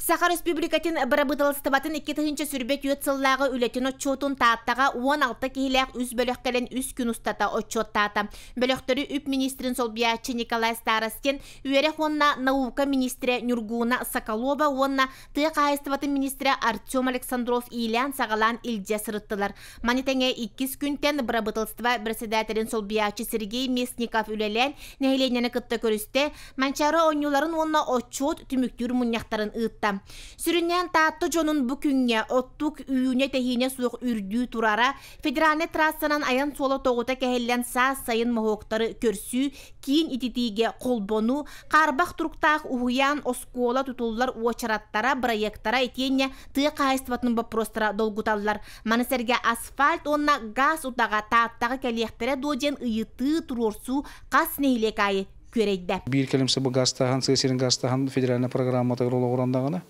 Саха Республикатын бырабыыталыстыбатын 2024 сыллааҕы үлэтин отчуотун Тааттаҕа 16 киһилээх үс бөлөх кэлэн үс күн устата отчуоттаата. Бөлөхтөрү үп министрин солбуйааччы Николай Старостин, үөрэх уонна наука министрэ Нюргуна Соколова уонна тыа хаһаайыстыбатын министрэ Артем Александров иилээн-саҕалаан илдьэ сырыттылар. Маны тэҥэ иккис күнтэн бырабыыталыстыба председателин солбуйааччы Сергей Местников үлэлээн нэһилиэнньэни кытта көрүстэ, Манчаары оонньууларын уонна отчуот түмүктүүр мунньахтарын ыытта. Сүрүннээн Таатта дьонун бу күҥҥэ оттук үүнэ-тэһиинэ суох үрдүү турара, федеральнай трассанан айан суола тоҕута кэһиллэн саас-сайын моһуоктары көрсүү, киин ититиигэ холбонуу, хаарбах туруктаах уһуйаан, оскуола тутуллар уочараттара, бырайыактара итиэннэ тыа хаһаайыстыбатын боппуруостара долгуталлар. Маны сэргэ асфальт уонна гаас утаҕа Тааттаҕа кэлиэхтэрэ дуо диэн ыйытыы, туруорсуу хас нэһилиэк аайы күөрэйдэ. Биир кэлимсэ бу газтааһын, сыа сирин газтааһын федеральнай программатыгар олоҕуран даҕаны,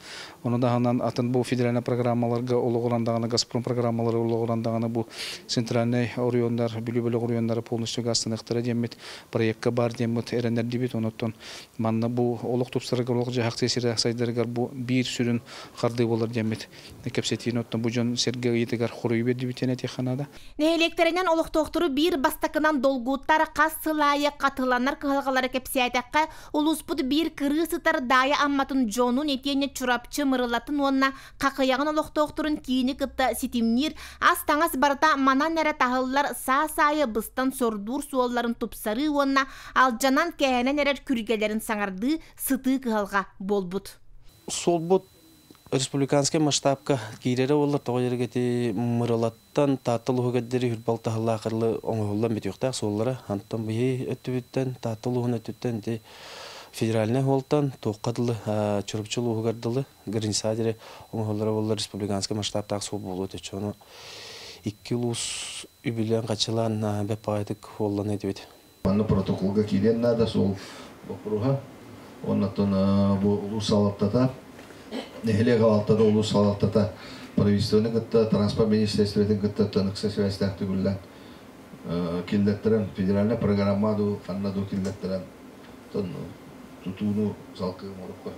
ону даһанан атын бу федеральнай программаларга олоҕуран даҕаны, Газпром программалары олоҕуран даҕаны бу центральнай оройуоннар, Бүлүү бөлөх оройуоннара полностью газтаныахтара диэммит проекка баар диэммит эрэннэрдибит. Онуттан манна бу олох тупсарыгар, олох дьаһах тыа сирэ сайдарыгар бу биир сүрүн хардыы буолар диэммит кэпсэтиини оттон бу дьон сэргэ ыйытыгар хоруйу биэрдибит диэн этиэххэ наада. Нэһилиэктэринэн олохтоохтору биир бастакынан долгуттар хас сыл аайы хатыланар кыһалҕалары кэпсээтэххэ, улууспут биир кырыы сытар Даайа Амматын дьонун итиэннэ Чурапчы Мырылатын уонна Хахыйаҕын олохтоохторун киини кытта ситимниир ас-таҥас барыта манан эрэ таһыллар саас аайы быстан сордуур суолларын тупсарыы уонна алдьанан-кээһэнэн эрэр күргэлэрин саҥардыы сытыы кыһалҕа буолбут. Суолбут республиканскай масштабка киирэрэ буоллар, тоҕо дьэргэти Мырылаттан Таатта улууһугар диэри хүрбал таһыллаах арылы оҥоһуллан бүтүөхтээх суоллара. Онтон биһи өттүбүттэн, Таатта улууһун өттүттэн ити федеральнай суолтан туохха дылы Чурапчы улууһугар дылы граница диэри оҥоһуллара буоллар республиканскай масштабтаах суол буолуо этэ. Ону икки улуус үбүлээн-хаччылаан бэп баҕайытык уоллана этибит. Манна протоколга киириэн наада суол боппуруоһа. Оннуттан бу улуус салалтата, нэһилиэк салалтата, улуус салалтата правительствоны кытта, транспорт министерствотын кытта ыкса связьтаах түгүллэн киллэртэрэн федеральная программа дуу, ханна дуу киллэртэрэн тутууну салгыы оҥорукка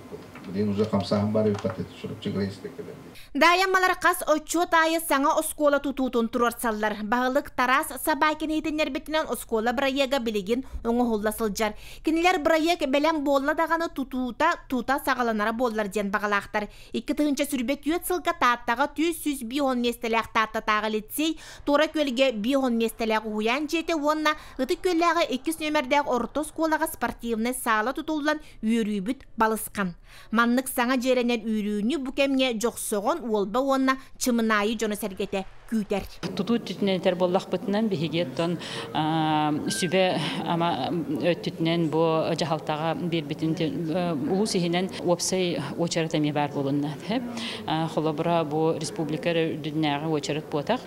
билигин уже хамсааһын баар эбит Чурапчы границата кэлэн. Даайаммалар хас отчуот аайы саҥа оскуола тутуутун туруорсаллар. Баһылык Тарас Собакин иһитиннэрбитинэн оскуола бырайыага билигин оҥоһулла сылдьар. Кинилэр бырайыак бэлэм буолла даҕаны тутуута тута саҕаланара буоллар диэн баҕалаахтар. 2024 сылга Тааттаҕа 450 миэстэлээх Тааттатааҕы лицей, Туора Күөлгэ 50 миэстэлээх уһуйаан дьиэтэ уонна Ытык Күөллээҕи иккис нүөмэрдээх орто оскуолаҕа спортивнай саала тутуллан үөрүүбүт балысхан. Маннык саҥа дьиэрэнэр үүрүүнү бу кэмҥэ Дьохсоҕон, Уолба уонна Чымынаайы дьоно-сэргэтэ күүтэр. Тутуу өттүтүнэн этэр буоллахпытынан, биһиги оттон сүбэ ама өттүтүнэн бу дьаһалтаҕа биэрбитин улуус иһинэн уопсай уочарат эмиэ баар буолунна. Холобура, бу республика үрдүнээҕи уочарат буотах.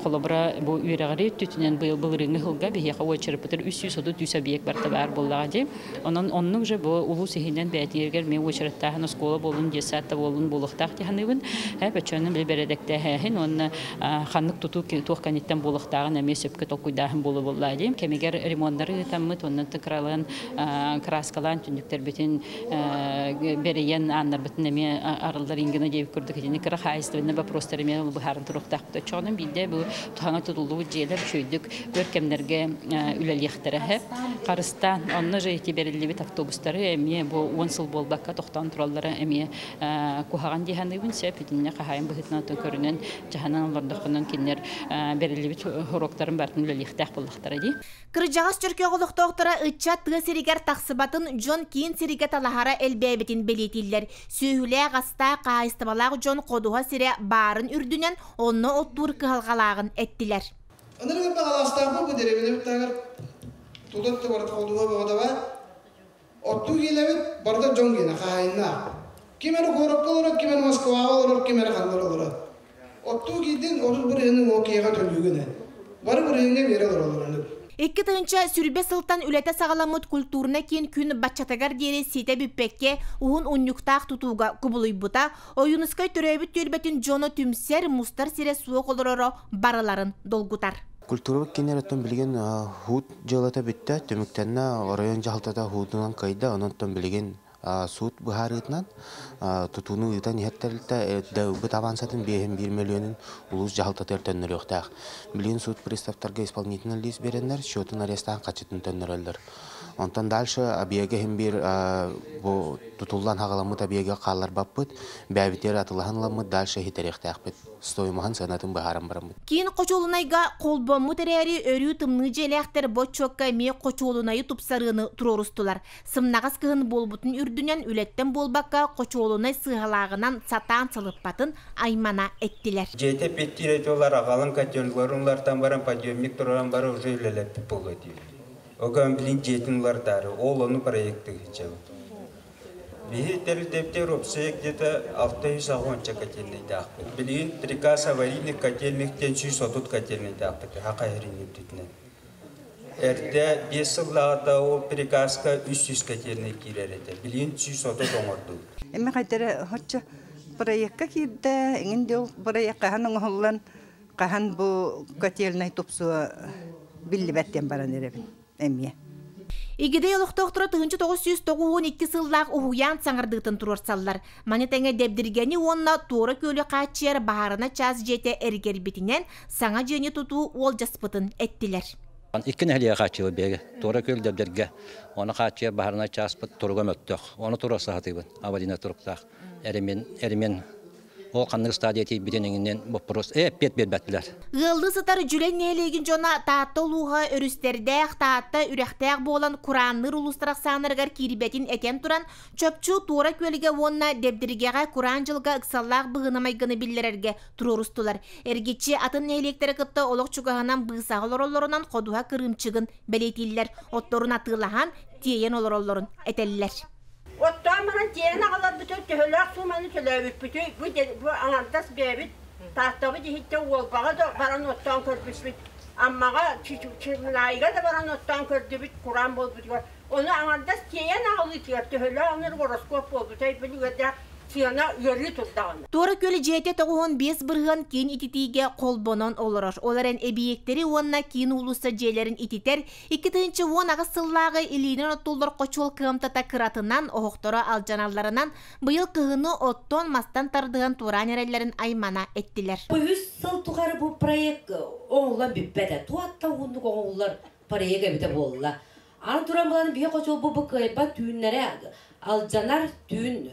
Холобура, бу үөрэҕири өттүтүнэн быйыл былырыыҥҥы сылга биһиэхэ уочараппытыгар 333 объект барыта баар буоллаҕа дии. Онон оннук же бу улуус иһинэн бэйэтигэр эмиэ уочараттааһын оскуола буоллун, детсад да буоллун буолуохтаах дии саныыбын. Бөччөнү били бэрэдэктээһин уонна ханнык тутуу туох кэнниттэн буолуохтааҕын эмиэ сөпкө толкуйдааһын буолуо буоллаа дии. Кэмигэр ремоннары ыытаммыт, онон кыралаан краскалаан түннүктэрбитин бэрийэн ааннарбытын эмиэ арыллар ингина диэбит курдук итини кыра хаһаайыстыбаннай вопростар эмиэ быһааран туруохтаахпыт. Оччоҕунан биирдэ бу туһаҥа тутуллубут дьиэлэр үчүгэйдик өр кэмнэргэ үлэлиэхтэрэ. Харыстаан онно же ити бэриллибит автобустары эмиэ бу 10 сыл буолбакка тохтоон тураллара эмиэ куһаҕан дии саныыбын сөп. Итиннэ хаһаайын быһыытынан көрүнэн дьаһанан олордоххунан кинилэр бэриллибит уруоктарын барытын үлэлиэхтээх буоллахтара дии. Кырдьаҕас Чөркөөх олохтоохторо ыччат тыа сиригэр тахсыбатын, дьон киин сиргэ талаһара элбээбитин бэлиэтииллэр. Сүөһүлээх-астаах, хаһаайыстыбалаах дьон ходуһа сирэ баарын үрдүнэн онно оттуур кыһалҕалааҕын эттилэр. Ынырыгын баҕалаастаахпын бу дэриэбинэбит тутат да барыта ходуһа бөҕөтө баар. Оттуу киилэбит барыта дьон гиэнэ хаһаайыннаах. Ким эрэ куоракка олорор, ким эрэ Москваҕа олорор, ким эрэ ханна олорор. Оттуу киирдин 30 бырыһыаны уокиаҕа төлүүгүн ээ. Бары бырыһыаҥҥа биэрэ олороллор. 2020 сылтан үлэтэ саҕаламмыт культурнай киин күн баччатыгар диэри ситэ бүппэккэ уһун унньуктаах тутууга кубулуйбута, Ойуунускай төрөөбүт түөлбэтин дьоно түмсэр, мустар сирэ суох олороро барыларын долгутар. Культурабыт киинэр оттон билигин хуут дьыалата бүттэ, түмүктэннэ, оройуон дьаһалтата хуутунан кыайда, онон билигин Суут быһаарыытынан тутууну ыытан иһэр тэрилтэ ылбыт авансатын 5,1 мөлүйүөнүн улуус дьаһалтатыгар төннөрүөхтээх. Билигин суут приставтарга исполнительный лист биэрэннэр, счетун арестаан хаччытын төннөрөллөр. Онтон дальше объега иһин биир бу тутуллан хаҕаламмыт объега хаалларбаппыт, бэйэбитигэр атылаһан ыламмыт дальше иһитэриэхтээхпит. Стоимоһын сыанатын быһааран бараммыт. Киин хочуолунайга холбоммут эрээри өрүү тымныы дьиэлээхтэр боччуокка эмиэ хочуолунайы тупсарыыны туруорустулар. Сымнаҕас кыһын буолбутун үрдүнэн үлэттэн буолбакка хочуолунай сыыһалааҕынан сатаан сылыппатын аймана эттилэр. Дьиэтэ петтиир этилар аҕалан котелларын улартан баран подъемник тураран бары уже үлэлэппит буолуо диир. Огон билин дьиэтин улартаары ол ону проекты ыһычабыт. Биһи тэрилтэбитигэр уопсайа где-то 660 котельныйдаахпыт. Билигин приказ аварийных котельных диэн 130 котельныйдаахпыт хаха иһэрин үрдүтүнэн. Эрдэ 5 сыллааҕыта ол приказка 300 котельный киирэр этэ. Билигин 130 оҥордубут. Эми хайдары хоччо проектка киирдэ, иҥин дьол проект хаһан оҥоһуллан, хаһан бу котельнай тупсуа биллибэт диэн баран эрэбин эмиэ. Игидэй олохтоохторо 1992 сыллаах уһуйаан саҥардыытын туруорсаллар. Маны тэҥэ Дэбдиргэни уонна Туора Күөлү хааччыйар баһаарына чаас дьиэтэ эргэрбитинэн саҥа дьиэни тутуу уолдьаспытын эттилэр. Икки нэһилиэгэ хааччыйабыт биһиги. Туора Күөл Дэбдиргэ. Ону хааччыйар баһаарынай чааспыт туруга мөлтөх. Ону туруорса сатыыбын. Аварийнай туруктаах. Эремиэн ол ханнык стадия тиийбитин иҥинэн боппуруос эппиэт биэрбэттилэр. Ыаллыы сытар Дьүлэй нэһилиэгин дьоно Таатта улууһа өрүстэрдээх, Таатта үрэхтээх буолан кураанныыр улуустар ахсааннарыгар киирбэтин этэн туран, чопчу Туора Күөлгэ уонна Дэбдиргэҕэ кураан дьылга ыксаллаах быһыыны-майгыны биллэрэргэ туруорустулар. Эргиччи атын нэһилиэктэри кытта олох чугаһынан быысаһа олороллорунан ходуһа кырыымчыгын бэлиэтииллэр, отторун атыылаһан, тиэйэн олороллорун этэллэр. Оттоон баран тиэйэн аҕаларбытын төһөлөөх сууманы төлөөбүппүтүй, бу аҥардас бэйэбит Тааттабыт иһиттэн Уолбаҕа да баран оттоон көрбүппүт, Аммаҕа Чымынаайыга да баран оттоон көрдүбүт кураан буолбутугар. Ону аҥардас тиэйэн аҕалыытыгар төһөлөөх оннук ороскуот буолбутай билигэрдээх сыана ыарыы турдаҕына. Туора Күөл дьиэтэ 95% киин ититиигэ холбонон олорор. Ол эрэн эбийиэктэри уонна киин уулусса дьиэлэрин ититэр 2018 сыллааҕы илиинэн оттуллар хочуол кыамтата кыратынан, оһохторо алдьаналларынан быйыл кыһыны оттон мастан тардыһан туораан эрэллэрин аймана эттилэр. Бу үс сыл тухары бу проект оҥоһуллан бүппэтэ. Туотта уһуннук оҥоһуллар проект эбитэ буолла. Аны туран булан биһи хочуол бу кыайбат түүннэрэ алдьанар түүн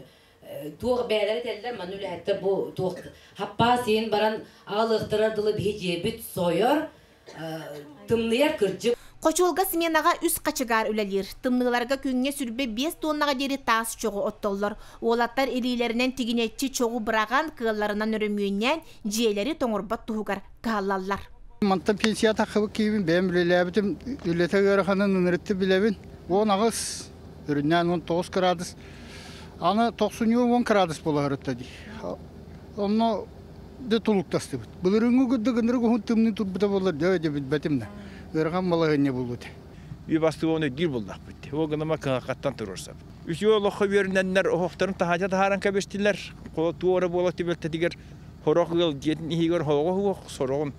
туох бээлэри этэллэр манна үлэһиттэр бу туох хаппаа сиин баран аҕалыахтарар дылы биһи дьиэбит сойор тымныйар кырдьык. Хочуолга сменаҕа үс хачыгаар үлэлиир. Тымныыларга күҥҥэ сүрбэ 5 тоннаҕа диэри таас чоҕу оттоллор. Уолаттар илиилэринэн тигинэччи чоҕу быраҕан, кыалларынан өрөмүөннээн, дьиэлэри тоҥорбот туһугар кыһаллаллар. Мантан пенсия таххыбыт киһибин бэйэм үлэлээбитим үлэтэ ыараханын ынырытты билэбин. 10 аҕыс, үрүннээн 19 градус. Аны 90 10 градус буолар дии. Онно де тулуктастыбыт. Былырыҥҥы курдук ынырык уһун тымныы турбута буоллар дьэ дьэ билбэтим да. Ыарахан балаһыанньа буолбут. Үй бастыгы оны дир буллахпыт. Ол гынама кыһаккаттан турурсап. Үчүгэй олоххо үөрэнэннэр оһохторун таһаадьа таһааран кэбистилэр. Туора буола түбэлтэтигэр хорох ыал дьиэтин иһигэр хоҕо хуох сороҕун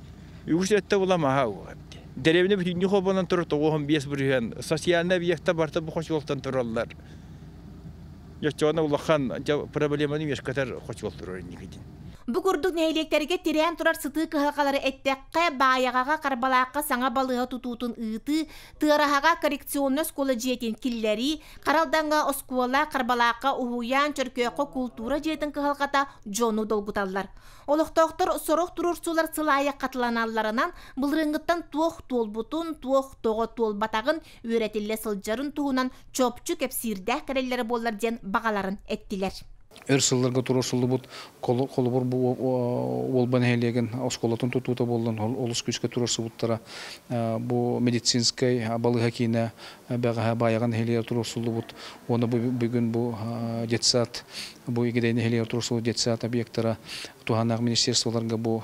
үгүс өттө була маһа уҕапты. Деревне бүтүннүү холбонон турар 95%. Социальный объекта барта бу хочуолтан тураллар. Дьоччоҕуна улахан проблеманы үөскэтэр хочуол турар инникитин. Бу курдук нэһилиэктэргэ тирээн турар сытыы кыһалҕалары эттэххэ, Баайаҕаҕа Харбалаахха саҥа балыыһа тутуутун ыытыы, Тыараһаҕа коррекционнай оскуола дьиэтин киллэрии, Харалдаҥҥа оскуола, Харбалаахха уһуйаан, Чөркөөххө култуура дьиэтин кыһалҕата дьону долгуталлар. Олохтоохтор сорох туруорсуулар сыл аайы хатыланалларынан былырыыҥҥыттан туох туолбутун, туох тоҕо туолбатаҕын үөрэтиллэ сылдьарын туһунан чопчу кэпсиирдээх кэлэллэрэ буоллар диэн баҕаларын эттилэр. Өр сылларга туруорсуллубут холобур бу Уолба нэһилиэгин оскуолатын тутуута буоллун олус күүскэ туруорсубуттара. Бу медицинскэй балыыһа киинэ бэҕэһээ Баайаҕа нэһилиэгэр туруорсуллубут. Уонна бүгүн бу детсад, бу Игидэй нэһилиэгэр туруорсуллубут детсад объектара туһааннаах министерстволарга бу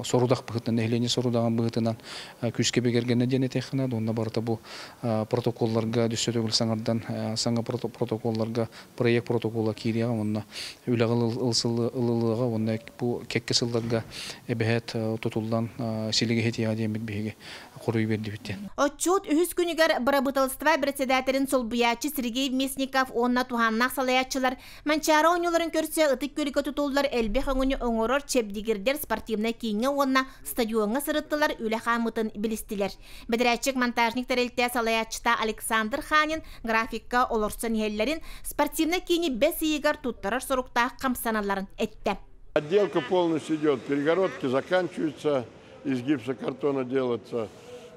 сорудах быһыытынан, нэһилиэнньэ сорудаҕын быһыытынан күүскэ бигэргэннэ диэн этиэххинэ, уонна барыта бу протоколларга дүссөтөгүл саҥардан саҥа протоколларга проект протокола киириэҕэ уонна үлэҕэ ылылыаҕа уонна бу кэккэ сылларга эбэһээт тутуллан силигэ хитиэҕэ диэммит биһиги. хоруй биэрдибит. Отчуот үһүс күнүгэр бырабыыталыстыба председателин солбуйааччы Сергей Местников уонна туһааннаах салайааччылар Манчаары оонньууларын көрсө Ытык Күөлгэ тутуллар элбэх өҥөнү оҥорор чэбдигирдэр спортивнай кииҥҥэ уонна стадиоҥҥа сырыттылар, үлэ хаамыытын билистилэр. Бэдэрээтчик монтажник тэрилтэ салайааччыта Александр Ханин графикка олорсон иһэллэрин, спортивнай киини бэс ыйыгар туттарар соруктаах хамсаналларын эттэ. Отделка полностью идет, перегородки заканчиваются, из гипсокартона делается.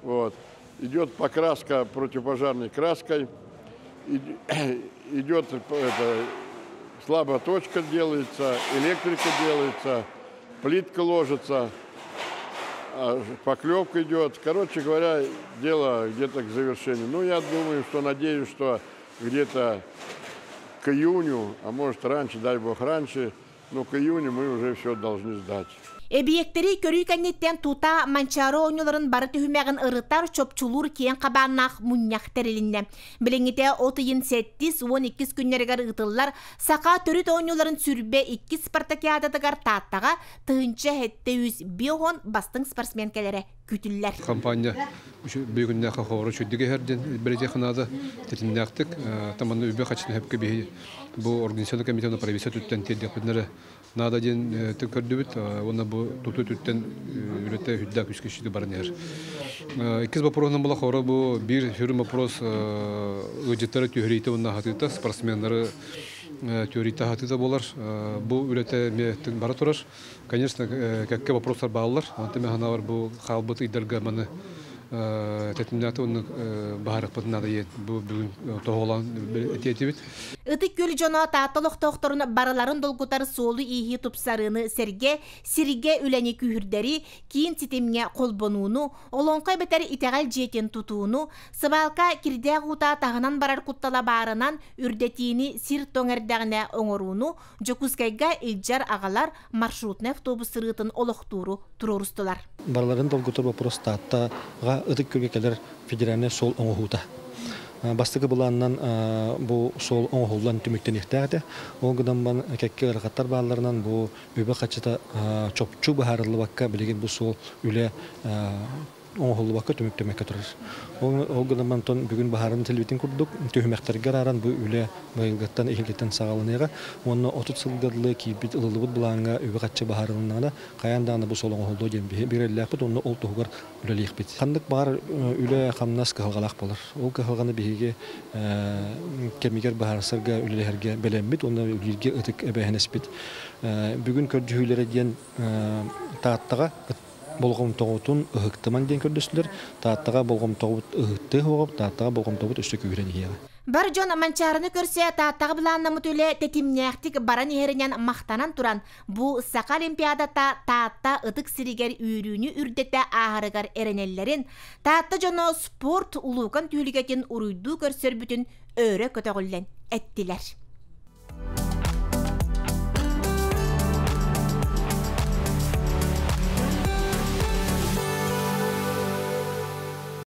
Вот. Идет покраска противопожарной краской, идет это, слабая точка делается, электрика делается, плитка ложится, поклевка идет. Короче говоря, дело где-то к завершению. Ну, я думаю, что надеюсь, что где-то к июню, а может раньше, дай бог раньше, но к июню мы уже все должны сдать. Эбийиэктэри көрүү кэнниттэн тута Манчаары оонньууларын бары түһүмэҕин ырытар, чопчулуур киэҥ хабааннаах мунньах тэрилиннэ. Билиҥҥитэ от ыйын 7-12 күннэригэр ыытыллар саха төрүт оонньууларын 22 спартакиадатыгар Тааттаҕа 1750 бастыҥ спортсмен кэлэрэ күүтүллэр. Компания бүгүннээхэ хоору чүддүгэ herден бэрите ханада тетиннээхтик таманны үбэ хачны хепке биһи бу организационный комитетна правительство түттен тердек нада ден көрдүбүт уонна бу туту түттен үлете хүдда күскүшүдү баран иһэр. Иккис вопросунан була хоро бу бир хүрүн вопрос ыжыттары түһөрийте уонна хатыта спортсменнары түһөрийте хатыта болар. Бу үлете бара турар. Конечно, кәкке вопростар баалар. Онта мен ханавар бу халбыт ыйдарга маны тетимнәте оны баһарык нада бу бүгүн тоголан этиэтибит. Ытык Күөл дьоно Таатта олохтоохторун барыларын долгутар суолу-ииһи тупсарыыны сэргэ, сиргэ үлэни күүһүрдэри, киин ситимҥэ холбонууну, Олоҥхо эбэтэр итэҕэл дьиэтин тутууну, сыбаалка кирдээх уута таһынан барар куттала баарынан үрдэтиини сир тоҥ эрдэҕинэ оҥорууну, Дьокуускайга илдьэр-аҕалар маршрутнай автобус сырыытын олохтууру туруорустулар. Барыларын долгутар вопрос Тааттаҕа Ытык Күөлгэ кэлэр федеральнай суол оҥоһуута. Бастакы былаанынан бу суол оҥоһуллан түмүктэниэхтээх этэ. Ол гынан баран кэккэ ыарахаттар баалларынан бу үбэ-харчыта чопчу быһаарыллыбакка билигин бу суол үлэ оҥоһуллубакка түмүктэммэккэ турар. Ол гынан баран бүгүн баһаарын телбитин курдук түһүмэхтэргэ арааран бу үлэ быйылгыттан иһилгиттэн саҕаланыаҕа уонна 30 сылга дылы киирбит ылыллыбыт былааҥҥа үбэ-харчы баһаарылыннаҕына хайаан даҕаны бу суол оҥоһуллуо диэн биэрэллээхпит уонна ол туһугар үлэлиэхпит. Ханнык баҕар үлэ-хамнас кыһалҕалаах буолар. Ол кыһалҕаны биһиги кэмигэр быһаарсарга үлэлэһэргэ бэлэммит уонна үлэлииргэ ытык эбээһинэспит. Бүгүн көрдьүһүүлэрэ диэн Тааттаҕа болҕомтоҕутун ыһыктыман диэн көрдөстүлэр. Тааттаҕа болҕомтоҕут ыһыктыы оҕоп, Тааттаҕа болҕомтобут өссө күүһүрэн иһиэҕэ. Бар дьон Манчаарыны көрсө Тааттаҕа былааннаммыт үлэ тэтимнээхтик баран иһэринэн махтанан туран, бу Саха Олимпиадата Таатта ытык сиригэр үөрүүнү үрдэтэ ааһарыгар эрэнэллэрин, Таатта дьоно спорт улуукан түһүлгэтин уруйдуу көрсөрбүтүн өрө көтөҕүллэн эттилэр.